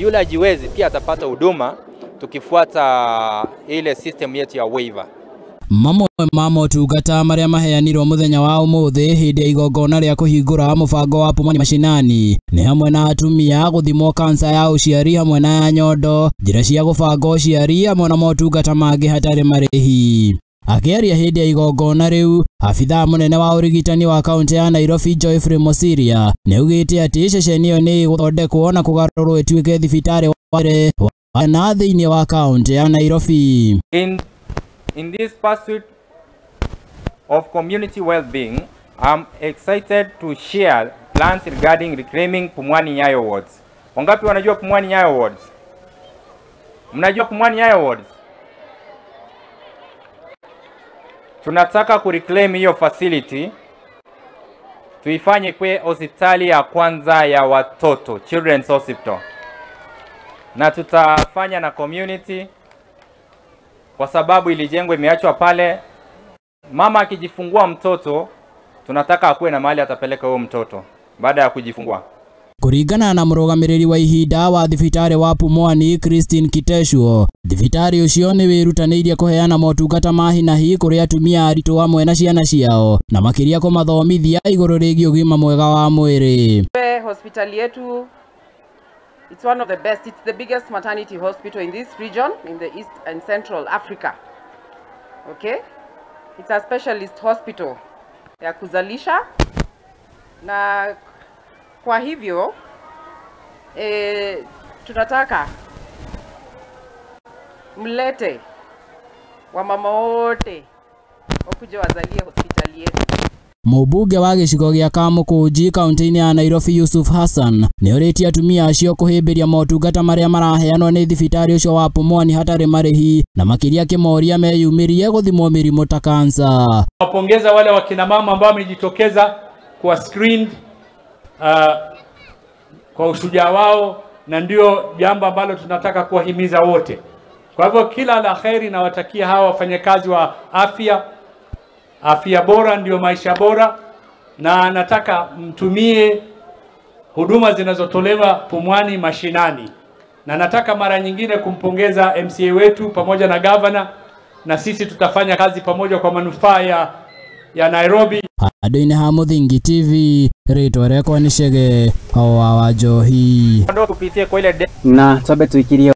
Yule ajiwezi pia atapata huduma tukifuata ile system yetu ya waiver. Mamwe ma motungata marĩa maheanirwo mũthenya wa ũmũthĩ hĩndĩ ya igongona rĩa kũhingũra mũbango wa Pumwani Mashinani nĩ hamwe na atumia gũthimwo kansa ya ũciari hamwe na ya nyondo, njĩra cia gũbanga ũciari hamwe na motungata mangĩ hatarĩ marĩhi. Akĩaria hĩndĩ ya igongona rĩu, abithaa mũnene wa ũrigitani wa kaunti ya Nairobi Geoffrey Mosiria nĩaugĩte atĩ ceceni ĩyo nĩ ĩgũthondekwo na kũgarũrwo ĩtuĩke thibitarĩ wa mbere na thĩinĩ wa kaunti ya Nairobi. In this pursuit of community well-being, I'm excited to share plans regarding reclaiming Pumwani Nyayo wards. Wangapi wanajua Pumwani Nyayo wards? Mnajua Pumwani Nyayo wards? Tunataka kureclaim hiyo facility, tuifanye kwe hospitali ya kwanza ya watoto, Children's Hospital. Na tutafanya na community kwa sababu ilijengwa imeachwa pale. Mama akijifungua mtoto, tunataka akuwe na mahali atapeleka huyo mtoto baada ya kujifungua. Kuringana na mũrũgamĩrĩri wa ihinda wa thibitarĩ wa Pumwani Christine Kiteshuo, thibitarĩ ũcio nĩ wĩrutanĩirie kũheana motungata ma hi na hi kũrĩ atumia aritũ hamwe na ciana ciao na makĩria kũmathomithia igũrũ rĩgiĩ ũgima mwega wa mwĩrĩ. Hospitali yetu, it's one of the best. It's the biggest maternity hospital in this region, in the East and Central Africa. Okay? It's a specialist hospital ya kuzalisha, na kwa hivyo tunataka mlete wamama wote wakuje wazalie hospitali yetu. Mũmbunge wa gĩcigo gĩa Kamũkũnji kaunti-inĩ ya Nairobi Yusuf Hassan nĩorĩtie atumia acio kũhĩmbĩria motungata marĩa maraheanwo nĩ thibitarĩ ũcio wa Pumwani hatarĩ marĩhi na makĩria akĩmoria meyumĩrie gũthimwo mĩrimũ ta kansa. Wapongeza wale wakina mama ambao wamejitokeza kuwa screened kwa ushujaa wao, na ndio jambo ambalo tunataka kuwahimiza wote. Kwa hivyo kila la kheri nawatakia hawa wafanyakazi wa afya. Afya bora ndio maisha bora, na nataka mtumie huduma zinazotolewa Pumwani Mashinani. Na nataka mara nyingine kumpongeza MCA wetu pamoja na governor, na sisi tutafanya kazi pamoja kwa manufaa ya Nairobi. Handũ-inĩ ha Mũthingi TV, rĩtwa rĩakwa nĩ Chege wa Njohi. Ndio tupitie kwa ile na twambe tuikirie.